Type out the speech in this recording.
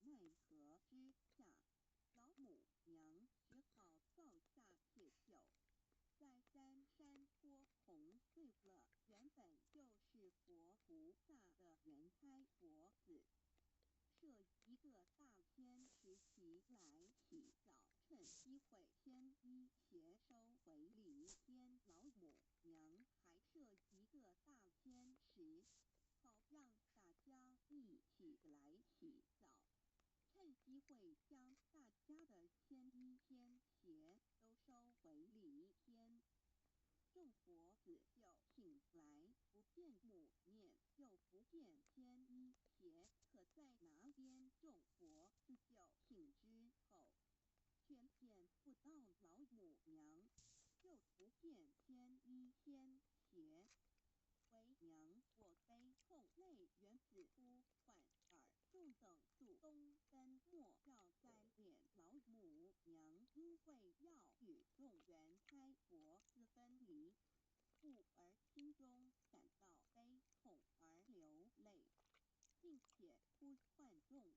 奈何之下，老母娘只好造下铁锹，在三山坡轰碎了原本就是佛菩萨的圆胎佛子，设一个大天池起来洗澡，趁机会牵衣鞋收回里天。老母娘还设一个大天池，好让大家一起来洗澡，趁机会将大家的牵衣牵鞋都收回里天。众佛子就醒来，不见母念，又不见牵衣鞋，可在哪边？众佛子就醒之后，却见不到老母娘，又不见牵衣牵鞋。为娘我悲痛泪源自呼唤尔众等速东奔莫要再怜老母娘，因为要与众圆胎佛子分离，故而心中感到悲痛而流泪，并且呼唤众